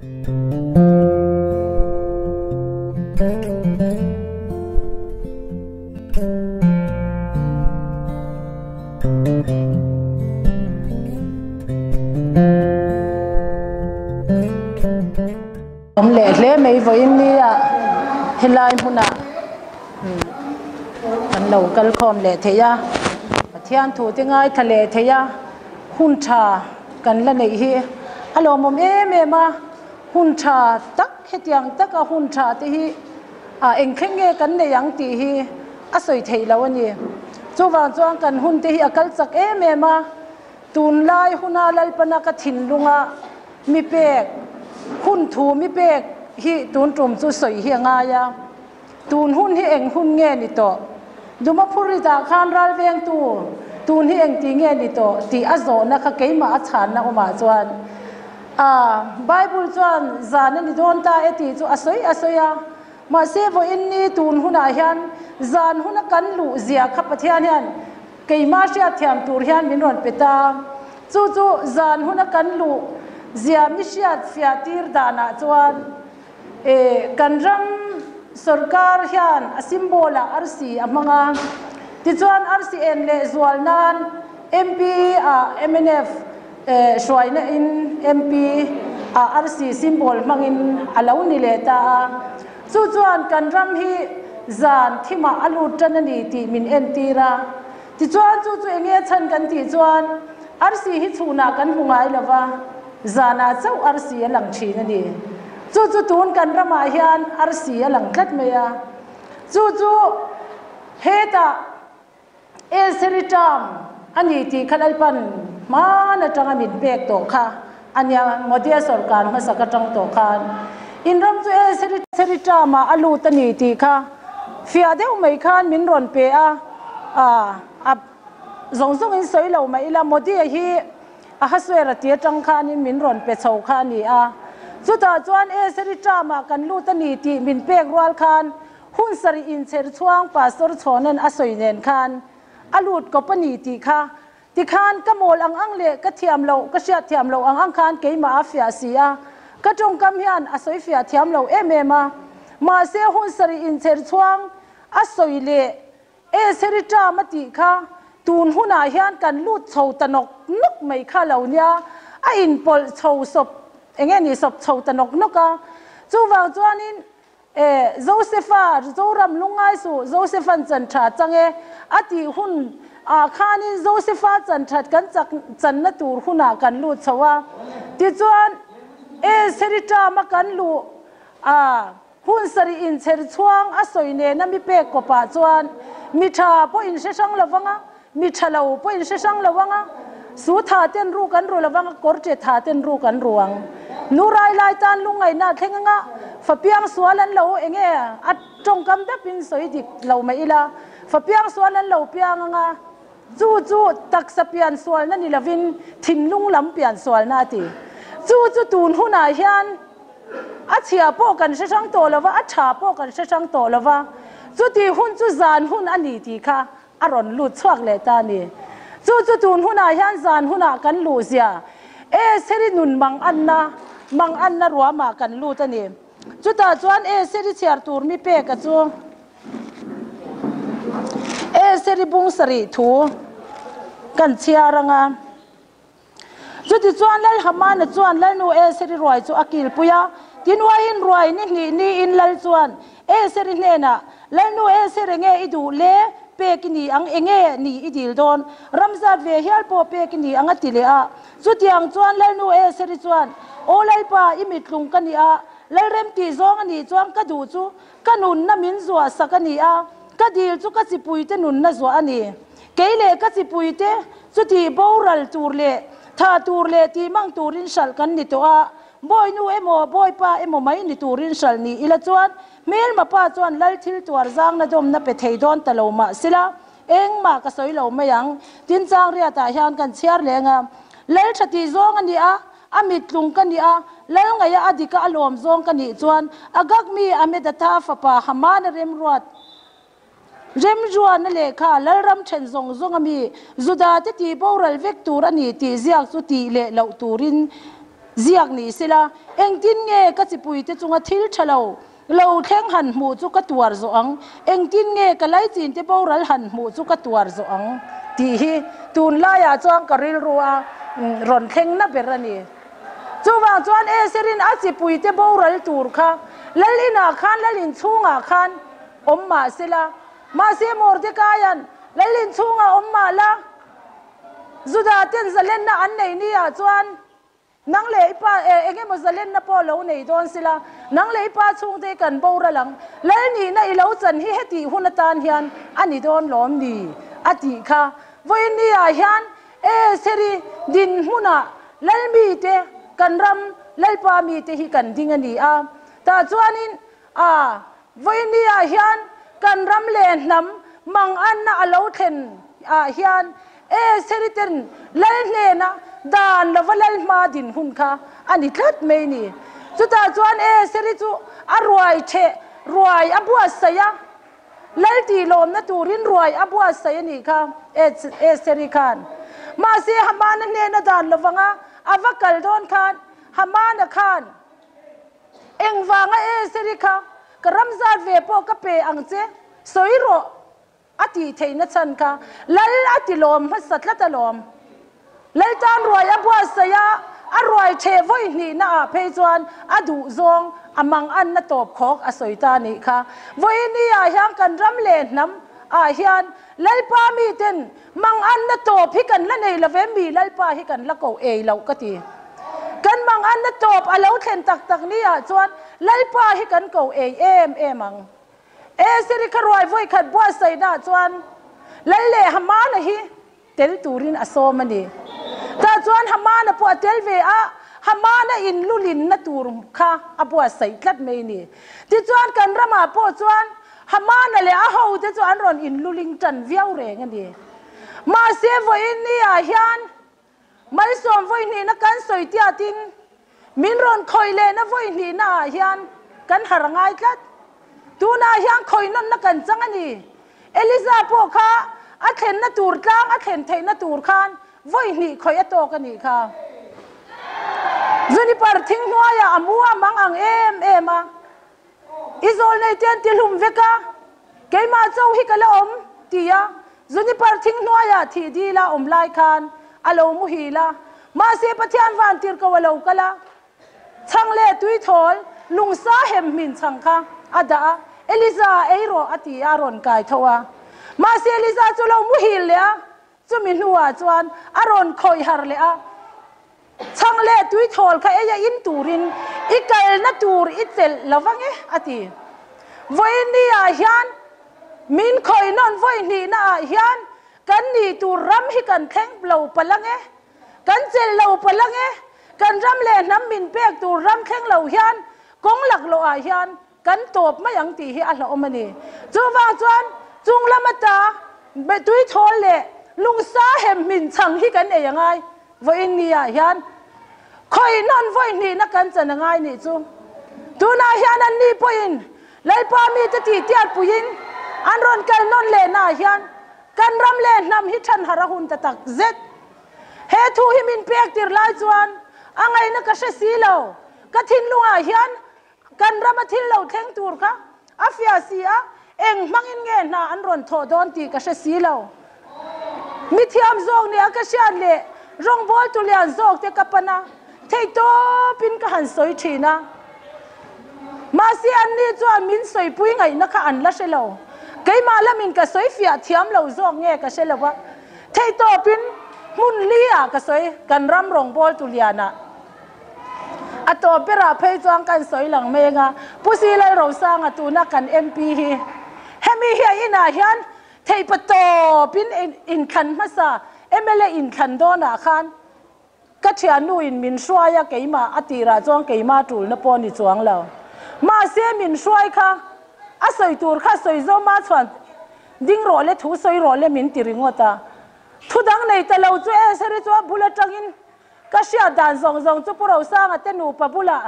Awm leh hle mai vawiin nia helai hmunah kan lo kal khawm leh thei a, Pathian thu te ngaithla leh thei a, hun tha kan la neih hi a lawmawm em em a, hun tha tak hetiang taka hun tha te hi ah eng thleng nge kan nei ang tih hi a sawi theih loh a ni. Chuvang chuan kan hun te hi a kal chak em em a, tunlai huna Lalpana ka thinlunga mi pek, hun thu mi pek hi tun tum chu sawi hi a ngai a. Tun hun hi eng hun nge ni tawh? Dumaphurritah khan ralvengtu tun hi engti nge ni tawh tih a zawhna kha keimah a chhanna awmah chuan a Bible chuan zan a ni dawn ta e tih chu a sawi a sawi a, mahse vawiin ni tun hunah hian zan huna kan luh zia kha Pathian hian keimah hriatthiam tur hian min rawn pe ta. Chu chu zan huna kan luh zia mi hriat fiah tir danah chuan E, kan ram sorkar hian a symbol ah arsi a hmang a, tichuan arsi en leh zual nan MP ah mnf hruaina in MP ah arsi symbol hmangin a lo ni leh ta a, chu chuan kan ram hi zan thimah a lut tan a ni tih min entir a, tichuan chu chu enge chhan kan tih chuan arsi hi chhunah kan hmu ngai lova, Zanah chauh arsi a lang thin a ni. Chu chu tun kan ramah hian arsi a lang tlat mai a. Chu chu hetah Eseri term a ni tih kha Lalpan hman atanga min pek tawh kha a nia, Modia sorkar hmasak atang tawh khan in ram chu Eseri term ah a lut a ni tih kha fiah deuh mai khan min rawn pe a, a zawng zawngin sawi lo mah ila Modia hi Ahasuera ti atang khanin min rawn pe chho kha a ni a. Chutah chuan Eseri term-ah kan lut a ni tih min pek rual khan hun sarih inchher chhuang Pastor Chhawnan a sawi nen khan a lut kawp a ni tih kha tikhan ka mawl ang ang leh ka thiam loh ka hriat thiam loh ang ang khan keimah a fiah si a, ka tawngkam hian a sawi fiah thiam lo em em a. Mahse hun sarih inchher chhuang a sawi leh Eseri term a tih kha tun hunah hian kan lut chho ta nawk nawk mai kha lo nia, a inpawlh chho sawp eng nge ni sawp chho ta nawk nawk a. Chuvang chuanin e Josefa Zoram lungngai suh Josephan chan tha chang e a tih hun ah khanin Josefa chan that kan chak channa tur hunah kan lut chho a. Tichuan Eseri term a kan luh a. Hun sarih inchher chhuang a sawi nena mi pek kawpah chuan mi tha pawh in hre hrang lo vang a, mi tha lo pawh in hre hrang lo vang a, su tha ten ruk an ru lo vang a, kawr che tha ten ruk an ru ang. Nu rai lai tan lungngaihna a thleng anga fa piang sual an lo eng nge a tawngkam dapin sawi dik lo mai ila, fa piang sual an lo piang anga chu chu taksa pian sualna ni lovin thinlung lam pian sualna a ti. Chu chu tun hunah hian. A chhia pawh kan hre hrang tawh lova, a tha pawh kan hre hrang tawh lova, chuti hun chu zan hun a ni tih kha a rawn lut chhuak leh ta a ni. Chu chu tun hunah hian zan hunah kan luh zia Eseri nun mang anna, mang anna ruamah kan lut a ni. Chutah chuan Eseri chhiar tur mi peka chu Eseri bung sarih thu kan chhiar ang a. Chutichuan Lal Hamana chuan Lalnu Eseri ruai chu a kilpui a, tin uaiin ruai ni hnih niin Lal chuan Eseri hnenah, Lalnu Eseri enge i duh le? Pek i ni ang, enge ni i dil dawn? Ramzat ve hial pawh pek i ni ang a ti leh a. Chutiang chuan Lalnu Eseri chuan, Aw Lalpa, i mittlung ka ni a, Lalrem tih zawng a nih chuan ka duh chu ka nunna min zuah sak a ni a, ka dil chu ka chipuite nunna zuah a ni. Kei leh ka chipuite chuti boral tur leh tha tur leh tihmang turin hralh kan ni tawh a, bawinu emaw bawipa emaw mai ni turin hralh ni ila chuan hmelma pa chuan lal thil tuar zangna dawmna pe thei dawn ta lo mah sila engmah ka sawi lo mai ang. Tin chang riatah hian kan chhiar leng a, lal tha tih zawng a ni a, a mittlung ka ni a, lal ngaih a a dika a lawm zawng ka nih chuan Agagmi Amedatha fapa Hamana remruat Remruana lehkha Lalram then zawng zawng a mi Juda te tih boral vek tur a ni tih ziak chu tih leh loh turin Ziak ni sela, engtin nge ka chipuite chunga thil tha lo lo thleng han hmuh chu ka tuar zawh ang? Engtin nge ka laichin te boral han hmuh chu ka tuar zawh ang? tih hi tunlaiah chuan ka rilru a rawn thleng na ber a ni. Chuvang chuan Eserin a chipuite boral tur kha lal inah khan lal inchhungah khan awm mah sela, mahse Mordekaia'n lal inchhungah awm mah la, Juda ten zalenna an nei ni ah chuan nang leh i pa eh eng emaw zalenna pawh lo nei dawn sila, nang leh i pa chhungte i kan boral ang, lal nihna i lo chan hi hetih hun atan hian a ni dawn lawm ni a tih kha. Vawiin ni ah hian e seri dinhmunah lal mite kan ram Lalpa mite hi kan ding a ni a, tah chuanin a Vawiin ah hian kan ram leh hnam manganna a lo thlen ah hian Eseri-ten lal hnena dan lova lal hma din hun kha a ni tlat mai ni. Chutah chuan Eseri chu a ruai theh ruai a buatsaih a, lal tih lawmna turin ruai a buatsaih a nih kha Eseri khan. Mahse Hamana hnena dan lovanga a va kal dawn khan Hamana khan, Engvanga Eseri kha ka ram zat ve pawh ka pe ang che, sawi rawh a tih theihna chhan kha Lal a ti lawm hmasa tlat alawm. Lal tan ruai a buatsaih a, a ruai theh vawi hnihna ah phei chuan a duh zawng a mang anna tawp khawk a sawi ta nih kha. Vawiini ah hian kan ram leh hnam ah hian Lalpa miten Mang anna tawp hi kan la nei lo ve, mi Lalpa hi kan la ko ei loh ka ti. Kan mang anna tawp a lo thlen tak tak ni ah chuan Lalpa hi kan ko ei em em ang. Eseri kha ruai vawi khat buatsaihna ah chuan Lal leh Hamana hi tel turin a sawm a ni. Tah chuan Hamana pawh a tel ve a, Hamana in lulinna tur kha a buatsaih tlat mai ni. Tichuan kan ramah pawh chuan Hamana leh a hote chu an rawn inluling tan viau reng a ni. Mahse vawiin ni ah hian malsawm vawi hnihna kan sawi tiatin min rawn khawih lehna vawi hnihna ah hian kan har ngai tlat. Tunah hian khawih nawnna kan chang a ni. Eliza pawh kha a thlenna tur tlang a thlen theihna tur khan vawi hnih khawih a tawk a nih kha. Juniper thing hnuaiah a mu a mang ang em em a. I zawl nei te an ti hlum vek a, keimah cho hi ka la awm, ti a, Juniper thing hnuaiah thih dil a awm lai khan a lo muhil a, mahse Pathian van tir ko a lo kal a, chhang leh tuithawl lungsa hem hmin chhang kha a dah a, Eliza ei rawh a ti a, a rawn kai tho a, mahse Eliza chu lo muhil leh a, Chumi hnuah chuan a rawn khawih har leh a, Chhang leh tuithawl kha ei a in turin i kalna tur i chelh lo vang e, a ti. Vawiin ni-ah hian min khawih nawn vawi hnihnaah hian kan nih tur ram hi kan thleng lo palh ang e, kan chelh lo palh ang e, kan ram leh hnam min pek tur ram thleng lo hian kawng laklawhah hian Kan tawp mai ang tih hi a hlauhawm a ni. Chuvang chuan chung lam ata tuithawl leh lungsa hem hmin chhang hi kan ei a ngai. Vawiin ni ah hian khawih nawn vawi hnihna kan chan a ngai nih chu. Tunah hian an ni pawhin Lalpa mite tih tiat puiin an rawn kal nawn lehna ah hian kan ram leh hnam hi than har a hun ta tak zet. He thu hi min pek tir lai chuan a ngaihna ka hre si lo. Ka thinlungah hian Kan rama thil lo thleng tur kha a fiah si a, eng hmangin nge hna an rawn thawh dawn tih ka hre si lo. Mithiam zawk nia ka hriat leh rawngbawltu lian zawk te ka pan a, theihtawpin ka han sawi thin a. Mahse anni chuan min sawipui ngaihna kha an la hre lo. Keimah lamin ka sawi fiah thiam lo zawk nge ka hre lo a, theihtawpin hmun li ah ka sawi kan ram rawngbawltu lianah. A tawp berah phei chuan kan sawi lang meng a, Pu Silal Rosanga tuna kan MP hi hemi hi a inah hian theihpa tawpin inthlan hmasa mla inthlan dawnah khan ka thiannu in min hruai a, keimah a tirah chuan keimah tulna pawh ni chuang lo. Mahse min hruai kha a sawi tur kha sawi zawma chuan ding rawh le thu sawi rawh le min ti ringawt a, thu dang nei ta lo chu e seri chu a bul atangin Ka hriat dan zawng zawng chu Pu Rosanga te nupa bulah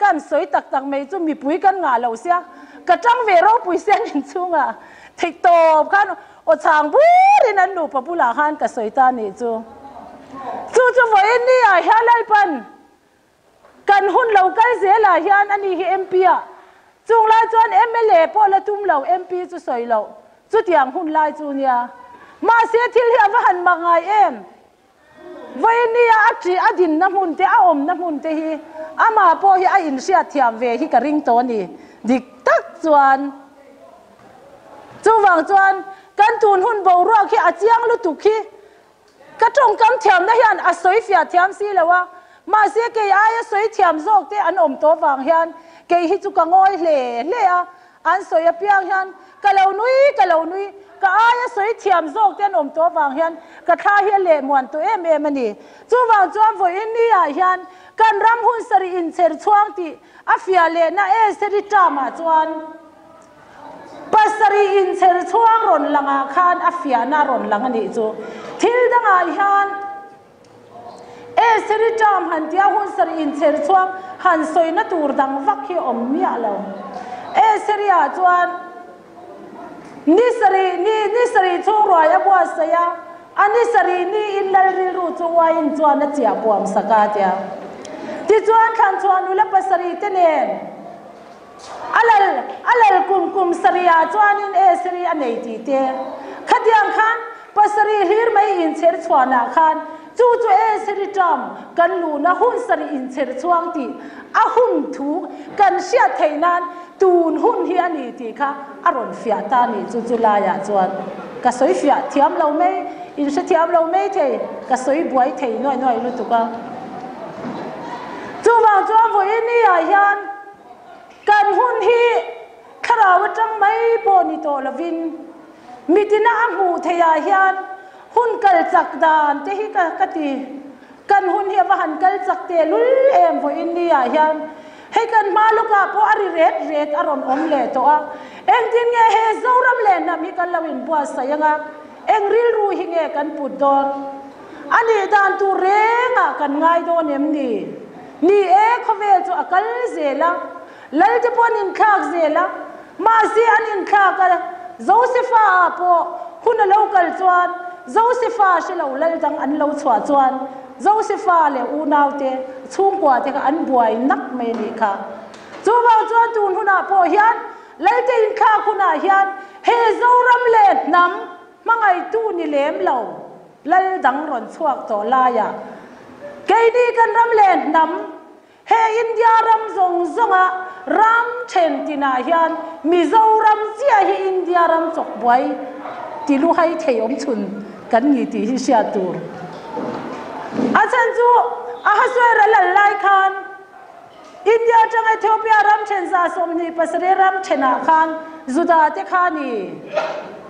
kan sawi tak tak mai chu mipui kan ngah lo sia, ka tang ve ropui sia nin chhungah theih tawp khan aw chhang burin an nupa bulah khan ka sawi ta nih chu. Chu chu vawiin ni ah hian Lalpan. Kan hun lo kal zelah hian ani hi MP ah chung lai chuan mla pawh la tum lo, MP chu sawi loh. Chutiang hun lai chu nia. Mahse thil hi a va han mak ngai em? Vawinia a ṭih a dinna hmun te, a awmna hmun te hi amah pawh hi a inhriat thiam ve hi ka ring tawh a ni. Dik tak chuan chuvang chuan kan tun hun boruak hi a chiang lutuk hi ka tawngkam thiamna hian a sawi fiah thiam si lo a, mahse kei aia sawi thiam zawk te an awm tawh vang hian kei hi chu ka ngawi hle hle a, An sawi apiang hian ka lo nui, ka lo nui, ka aia sawi thiam zawk te an awm tawh avang hian ka thla hi a leh muan tawh em em a ni. Chuvang chuan vawiin ni ah hian kan ram hun sarih inchher chhuang tih a fiah lehna Estheri term ah chuan pasarih inchher chhuang rawn lang ah khan a fiahna a rawn lang a nih chu. Thil dangah hian. Estheri term han tia hun sarih inchher chhuang han sawina tur dang vak hi awm miah lo. Estheri ah chuan ni sarih ni ni sarih chhung ruai a buatsaih a, a ni sarih ni in lal rilru chu uaiin chuan a chiah puam sak a tia. Tichuan thlan chhuah nula pasarih te nen A lal, a lal kum kum sarihah chuanin Esri a nei tih te. Khatiang khan pasarih hlir mai inchher chhuanah khan chu chu Esri term kan luhna hun sarih inchher chhuang tih a hun thu kan hriat theih nan tun hun hi a ni tih kha a rawn fiah ta a nih chu chu laiah chuan ka sawi fiah thiam lo mai, in hre thiam lo mai thei, ka sawi buai thei nuaih nuaih lutuk a. Chuvang chuan vawiin ah hian Kan hun hi thlarau atang mai pawh ni tawh lovin mitina a hmuh theihah hian hun kal chak dan te hi ka ka ti. Kan hun hi a va han kal chak teh lul em vawiin ni ah hian hei kan hma lawkah pawh a ri ret ret a rawn awm leh tawh a. Engtin nge he Zoram leh hnam hi kan lo inbuatsaih anga eng rilru hi nge kan put dawn? A nih dan tur rengah kan ngai dawn em ni? Ni e, khawvel chu a kal zel a, Lalte pawh an inthlak zel a, mahse an inthlak a, Josefa ah pawh hun a lo kal chuan Josefa hre lo lal dang an lo chhuah chuan Josefa leh unaute chhungkua te kha an buai nak mai a nih kha. Chuvang chuan tun hunah pawh hian Lalte inthlak hunah hian he Zoram leh hnam hmangaihtu ni lem lo, Lal dang rawn chhuak tawh laiah keini kan ram leh hnam he India ram zawng zawnga ram then tinah hian Mizoram chiah hi India ram chawk buai ti luhai thei awm chhun kan ni tih hi hriat tur. A chhan chu Ahasuera lal lai khan India atanga Ethiopia ram then 27 ram thenah khan Juda te kha ni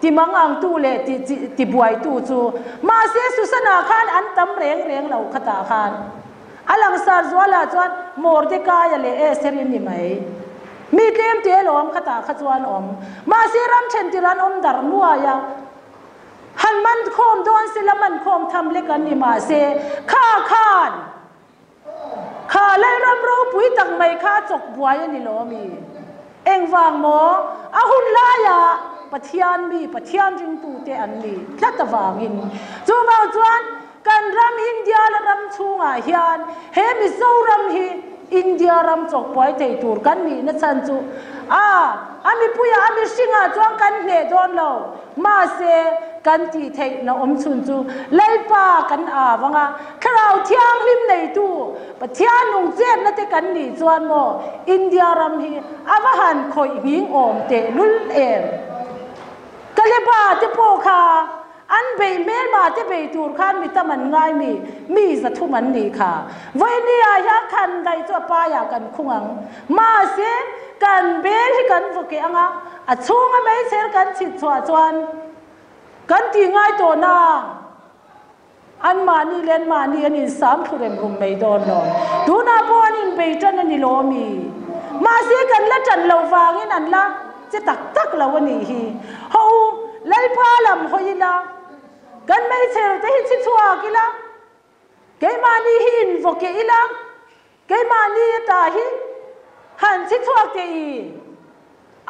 ti mang ang tu leh ti ti buai tu chu. Mahse Susan-ah khan an tam reng reng lo khatah khan a langsar zualah chuan Mordecai-a leh Esther-i ni mai. Mi tlem te lawm khatah kha chuan awm. Mahse ram then tir an awm dar nuai a. Han man khawm dawn sila man khawm tham lek an ni mahse kha khan Kha Lalram ropui tak mai kha a chawk buai a ni lo mi? Engvang maw? A hun laiah Pathian mi, Pathian ringtute an ni tlat avangin. Chuvang chuan kan ram India la ram chhungah hian he Mizoram hi India ram chawk buai thei tur kan nihna chhan chu a a mipuiah a mihringah chuan kan hneh dawn lo. Mahse, kan tih theih na awm chhun chu Lalpa kan au ang a, Thlarau Thianghlim neitu Pathian nung chetna te kan nih chuan maw India ram hi a va han khawih nghing awm teh lul em? Kaleba te pawh kha an beih hmelma te bei tur khan mi tam an ngai mi, mi zathum an nih kha. Vawinia hian khan daih chu a paiah kan khung ang. Mahse, kan bel hi kan vaw keh ang a, a chhunga meichher kan chhit chhuah chuan kan tih ngai tawh na, anmahni leh anmahni an insam thlu rem rum mai dawn lo. Tunah pawh an inbei tan a ni lo mi? Mahse, kan la tan loh vangin an la che tak tak lo a nih hi. Ho u, Lalpa lam hawi ila, kan meichher te hi chhi chhuak ila, keimahni hi invaw keh ila, Keimahni ata hi han chhi chhuak teh i,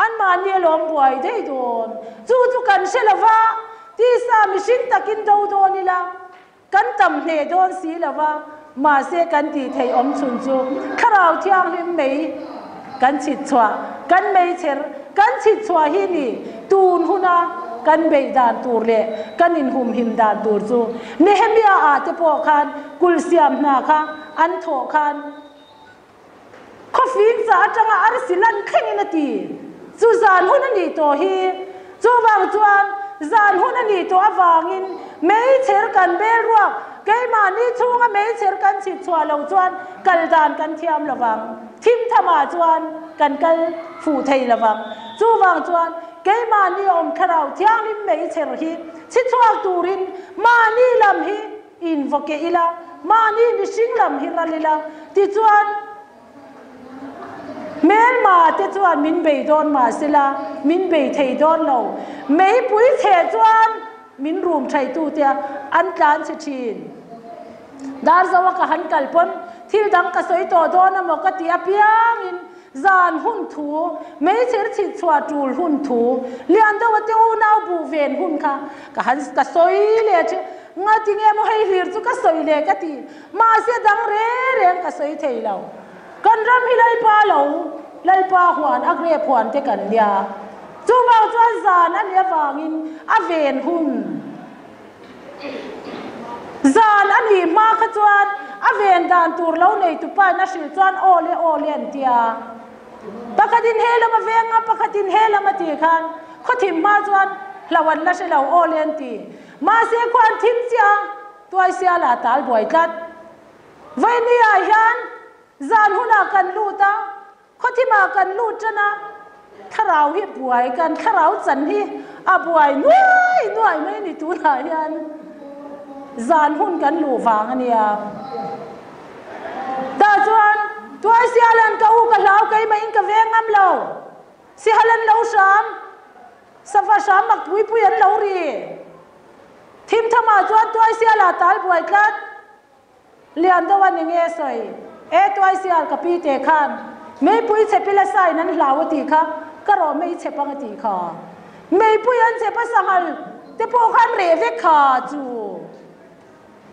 anmahni a lawm buai daih dawn. Chu chu kan hre lo va, tisa mihring takin do dawn ila, kan tam hneh dawn si lo va. Mahse kan tih theih awm chhun chu Thlarau Thianghlim mei kan chhit chhuah, kan meichher kan chhit chhuah hi ni tun huna kan beih dan tur leh kan inhumhim dan tur chu. Nehemia ah te pawh khan kulh siam hna kha an thawh khan Khawfing chah atanga arsi lan thlengin a ti. Chu zan hun a nih tawh hi. Chuvang chuan zan hun a nih tawh avangin meichher kan bel ruak, keimahni chhunga meichher kan chhit chhuah lo chuan kal dan kan thiam lo vang. Thim thamah chuan kan kal fuh thei lo vang. Chuvang chuan keimahni awm thlarau thianghlim meichher hi chhi chhuak turin mahni lam hi In va keh ila, mahni mihring lam hi ral ila, tichuan hmelma te chuan min bei dawn mah sela, min bei thei dawn lo. Meipui chhe chuan min rum thaitute an tlan chhe thin. Darzoa ka han kal pawn thil dang ka sawi tawh dawn amaw ka ti apiangin Zan hun thu, meichher chhit chhuah tul hun thu, lian deuha te unau buh ven hun kha ka han ka sawi leh thin. Ngati nge maw hei hlir chu ka sawi leh ka ti. Mahse dang reng reng ka sawi thei lo. Kan ram hi Lalpa lo, Lalpa huan a grep huan te kan nia. Chuvang chuan zan a nih avangin a ven hun. Zan a nih hma kha chuan a ven dan tur lo nei tupain a hrilh chuan aw le aw le an ti a. Pakhatin he lam a veng a, pakhatin he lam a ti khan khawthim hma chuan hlo an la hre lo aw le an ti. Mahse khua an thim chiah a, tuaisiala a tal buai tlat. Vawinia hian zan hunah kan lut a, Khawthimah kan lut tan a, thlarau hi buai kan thlarau chan hi a buai nuai nuai mai ni tunah hian zan hun kan luh vang a nia. Tah chuan Tuaisialan ka u ka hlau keimahin ka veng ngam lo, Sihalan lo hram, sava hram mak pui pui an lo ri. Thimthamah chuan Tuaisiala tal buai tlat. Lian deuh a ni nge sawi? E Tuaisial ka pi te khan meipui chhe pila sain an hlau a tih kha ka rawh mei chhe pang a tih kha. Meipui an chhe pa sanghal te pawh khan reh vek kha chu.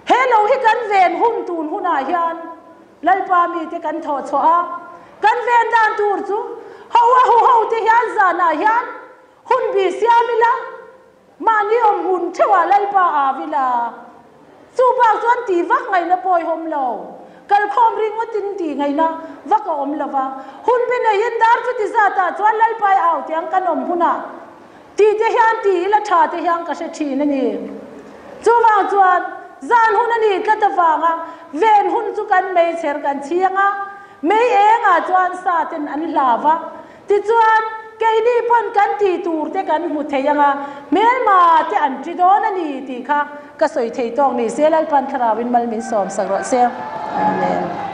He lo hi kan ven hun tun hunah hian Lalpa mite kan thawh chhuah a, kan ven dan tur chu ho a hu ho te hian zanah hian hun bi siam ila, Mahni awm hun theuhah Lalpa a vil a, chu bak chuan tih vak ngaihna pawihawm lo. Kalkhawm ringawtin tih ngaihna vak a awm lo va. Hun bi neiin dar chuti zatah chuan Lalpa i au tiang kan awm hunah tih te hian tih ila tha te hian ka hre thin a ni. Chuvang chuan zan hun a nih tlat avanga ven hun chu kan meichher kan chhiang a, mei engah chuan sa ten an hlau va. Tichuan, keini pawn kan tih tur te kan hmu thei ang a, hmelma te an ṭi dawn a ni tih kha ka sawi thei tawk ni se, Lalpan Thlarauin mal min sawm sak rawh se. Amen.